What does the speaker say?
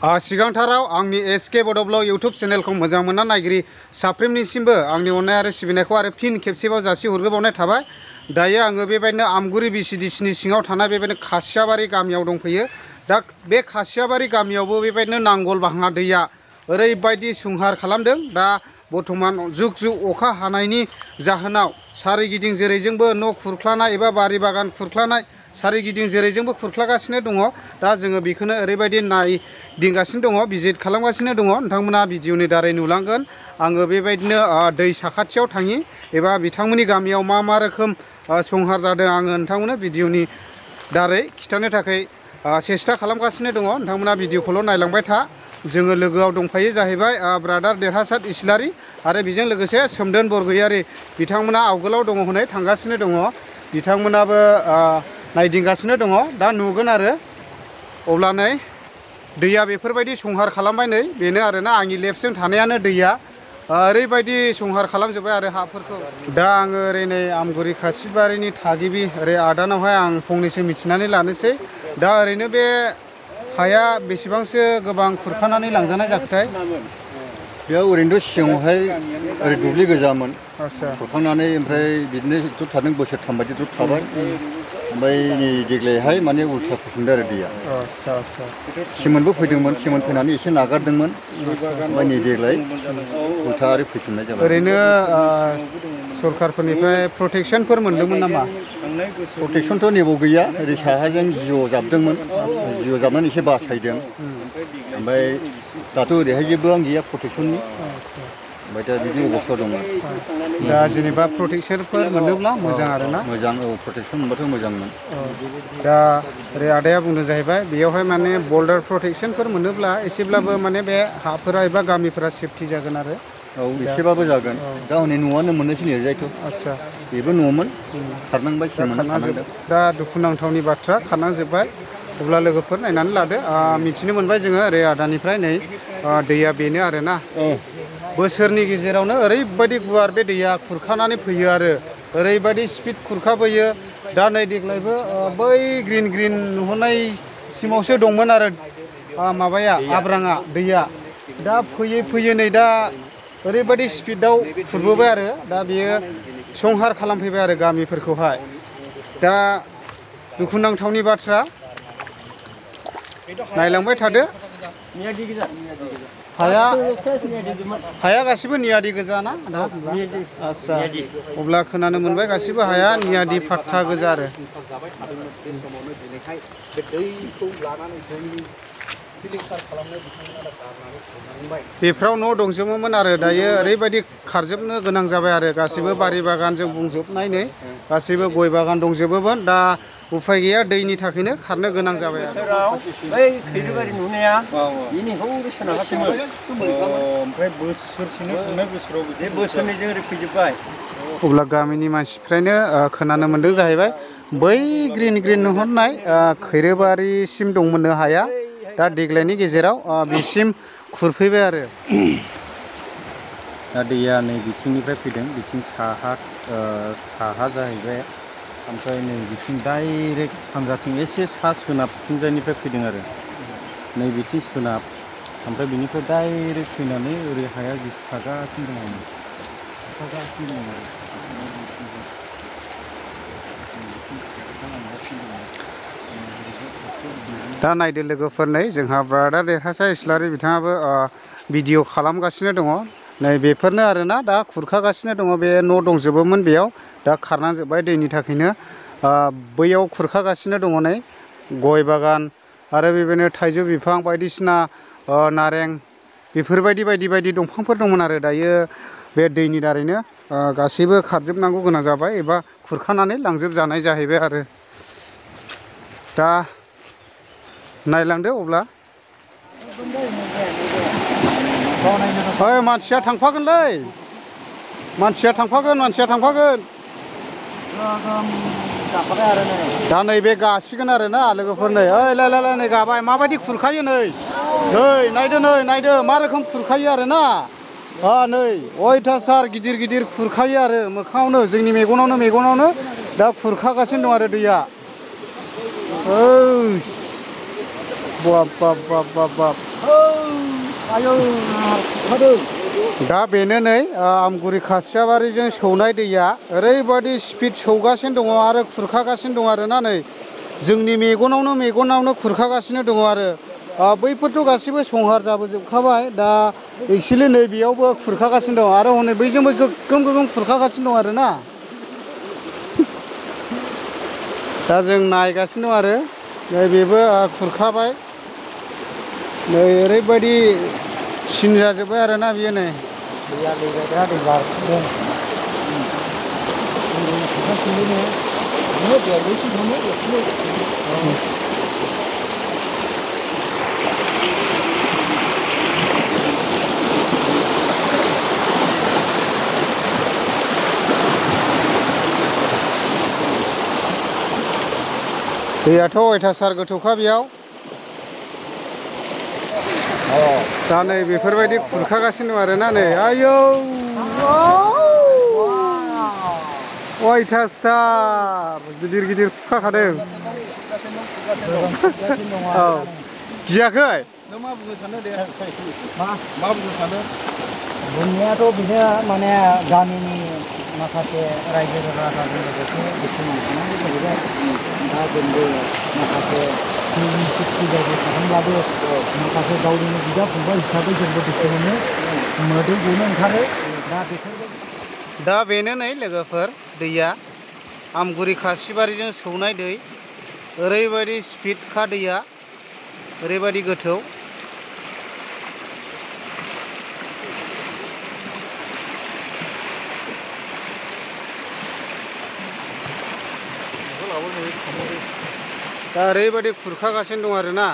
सिगांथाराव आंनि SK बड'ब्लग YouTube चेनेलखौ मोजां मोनना नायगिरि साफ्रोमनिसिमबो आंनि अननाय आरो सिबिनायखौ आरो फिन खेबसेबाव जासिहरग्रोबावनाय थाबाय। दायो आङो बेबायदिनो आमगुरि बिसिडिसिनि सिङाव थानाय बेबायदिनो कासियाबारि गामियाव दंफैयो। दा बे कासियाबारि गामियावबो बेबायदिनो नांगोल भाङा दैया ओरैबायदि संहार खालामदों। दा बर्थमान जुग जुग अखा हानायनि जाहोनाव सारिगिदिं जेरैजोंबो न' खुरख्लानाय एबा बारि बागान खुरख्लानाय सारिगिदिं जेरैजोंबो खुरख्लागासिनो दङ। दा जोङो बेखौनो ओरैबायदि नायदिंगासिनो दङ, भिजिट खालामगासिनो दङ। नोंथांमोना भिडिअनि दारै नुलांगोन। आङो बेबायदिनो दै साखाथियाव थाङि एबा बिथांमोननि गामियाव मा मा रोखोम संहार जादों आङो नोंथांमोननो भिडिअनि दारै खिन्थानो थाखाय सेस्था खालामगासिनो दङ। नोंथांमोना भिडिअखौल' नायलांबाय था। जोङो लोगोआव दंफायो जाहैबाय ब्रादार देरहासार इस्लारि आरो बेजों लोगोसे सोमदोन बरगयारि। बिथांमोना आवगोलाव दङ हनै थांगासिनो दङ। बिथांमोनाबो नायदिंगासिनो दङ। दा नुगोन आरो अब्ला नै दैया बेफोरबायदि संहार खालामबाय। नै बेनो आरोना आंनि लेफ्टजों थानायानो दैया ओरैबायदि संहार खालामजोब्बाय आरो हाफोरखौ। दा आङो ओरै नै आमगुरि कासिबारिनि थागिबि ओरै आदानावहाय आं फंनैसो मिथिनानै लानोसै। दा ओरैनो बे हाया बेसेबांसो गोबां खुरखानानै लांजानाय जाखोथाय? बेयाव ओरैनोथ' सिगाङावहाय ओरै दुब्लि गोजामोन। आदसा खुरखांनानै ओमफ्राय बिदिनो ज' थादों, बोसोरथाम बायदि ज' थाबाय। ओमफ्राय नै देग्लायहाय माने उल्था फैफिनदों आरो दैया। आदसा आदसा सेमोनबो फैदोंमोन, सेमोन फैनानै एसे नागारदोंमोन। ओमफ्राय नै देग्लाय उल्था आरो फैफिननाय जाबाय। ओरैनो सरकारफोरनिफ्राय प्रटेकसनफोर मोनदोंमोन नामा? प्रटेकसनथ' नेबाव गैया। ओरै साहाजों जिअ जाबदोंमोन, जिअ जाबनानै एसे बासायदों। ओमफ्राय दाथ' ओरैहाय जेबो आं गैया प्रटेकसननि। ओमफ्राय दा बिदि अबस्थायाव दङ। दा जेनेबा प्रटेकसनफोर मोनोब्ला मोजां आरोना? मोजां, औ प्रटेकसन मोनबाथ' मोजांमोन। दा ओरै आदाया बुंदों जाहैबाय बेयावहाय माने बर्डार प्रटेकसनफोर मोनोब्ला एसेब्लाबो माने बे हाफोरा एबा गामिफोरा सेफटि जागोन आरो। औ एसेबाबो जागोन। दा हनै न'आनो मोननैसो लिरजायोथ'। आदसा बेबो न'मोन, खारनांबाय, दा सेमोना खारनांदों। दा दुखुनांथावनि बाथ्रा, खारनांजोब्बाय। अब्ला लोगोफोर नायनानै लादो। मिथिनो मोनबाय जोङो ओरै आदानिफ्राय नै दैया बेनो आरोना। बोसोरनि गेजेरावनो ओरैबायदि गुवार बे दैया खुरखानानै फैयो आरो ओरैबायदि स्पिड खुरखाबोयो। दा नै देग्लायबो बै ग्रिन ग्रिन नुहुरनाय सिमावसो दंमोन आरो माबाया आब्राङा दैया। दा फैयै फैयै नै दा ओरैबायदि स्पिडआव खुरबोबाय आरो दा बेयो संहार खालामफैबाय आरो गामिफोरखौहाय। दा दुखुनांथावनि बाथ्रा, नायलांबाय थादो। हाया गासिबो नियादि गोजा ना? आदसा, अब्ला खोनानो मोनबाय गासिबो हाया नियादि फात्ता गोजा आरो। बेफ्राव न' दंजोबोमोन आरो दायो ओरैबायदि खारजोबनो गोनां जाबाय आरो गासिबो बारि बागानजों बुंजोबनाय। नै गासैबो गय बागान दंजोबोमोन। दा उफाय गैया, दैनि थाखायनो खारनो गोनां जाबाय आरो। बै खैरोबारि नुनाया बेनि हौरै सोनाबहासोमोन। ओमफ्राय बोसोरसेनो थांनाय बोसोराव बे बोसोरनैजों ओरै फैजोब्बाय। अब्ला गामिनि मानसिफ्रायनो खोनानो मोनदों जाहैबाय बै ग्रिन ग्रिन नुहुरनाय खैरोबारिसिम दंमोननो हाया। दा देग्लायनि गेजेराव बिसिम खुरफैबाय आरो। दा दैया नै बिथिंनिफ्राय फैदों, बिथिं साहा जाहैबाय। ओमफ्राय नै बिथिं डाइरेक्ट सानजाथिं एसे सा सोनाबथिंजायनिफ्राय फैदों आरो नै बिथिं सोनाब। ओमफ्राय बिनिफ्राय डाइरेक्ट फैनानै ओरै हाया गिसिखागासिनो दङ। दा नायदो लोगोफोर, नै जोंहा ब्रादार देरहासार इस्लारि बिथाङाबो भिडिअ खालामगासिनो दङ। नै बेफोरनो आरोना दा खुरखागासिनो दङ। बे न' दंजोबोमोन बेयाव, दा खारनांजोब्बाय दैनि थाखायनो। बैयाव खुरखागासिनो दङ नै गय बागान आरो बेबायदिनो थाइजौ बिफां बायदिसिना नारें बेफोरबायदि बायदि बायदि दंफांफोर दंमोन आरो दायो बे दैनि दारैनो गासैबो खारजोबनांगौ गोनां जाबाय एबा खुरखानानै लांजोबजानाय जाहैबाय आरो। दा नायलांदो अब्ला। ओइ मानसिया थांफागोनलै, मानसिया थांफागोन, मानसिया थांफागोन। दा नैबे गासिगोन आरोना लोगोफोर। नै ओइ लाय नै गाबाय, माबायदि खुरखायो नै। नै नायदो, नै नायदो मा रोखोम खुरखायो आरोना। नै अयथासार गिदिर गिदिर खुरखायो आरो मोखाङावनो, जोंनि मेगनावनो दा खुरखागासिनो दं आरो दैया। बाब बाब बाब बाब बाब। दा बेनो नै आमगुरि खासियाबारिजों सौनाय दैया ओरैबायदि स्पिड सौगासिनो दङ आरो खुरखागासिनो दङ आरोना नै जोंनि मेगनावनो खुरखागासिनो दङ आरो बैफोरथ' गासिबो संहार जाबोजोबखाबाय दा एक्सुवेलि नै बेयावबो खुरखागासिनो दं आरो हनै बैजोंबो गोगोम खुरखागासिनो दं आरोना दा जों नायगासिनो दं आरो नै बेबो खुरखाबाय नै ओरैबायदि सिन जाजोब्बाय आरोना बियो नै दैयाथ' अयथासार गोथौखा बेयाव दा नै बेफोरबायदि खुरखागासिनो दं आरोना नै आयौ अयथासार गिदिर खुरखाखादों औ गियाखै नों मा बुंनो सानो दे मा बुंनो सानो बुंनायाथ' बेनो माने गामिनि माखासे रायजो राजाजों लोगोसे दुखु मोननांगौ जाहैबाय दा जोंबो माखासे सुक्ति जायगायाव थादोंब्लाबो माखासे गावनिनो बिदा फंबाय हिसाबै जोंबो दुखु मोनो मोदै गनो ओंखारो दा बेफोरबायदि दा बेनो नै लोगोफोर दैया आमगुरि खासिबारिजों सौनाय दै ओरैबायदि स्पिडखा दैया ओरैबायदि गोथौ दा ओरैबायदि खुरखागासिनो दं आरोना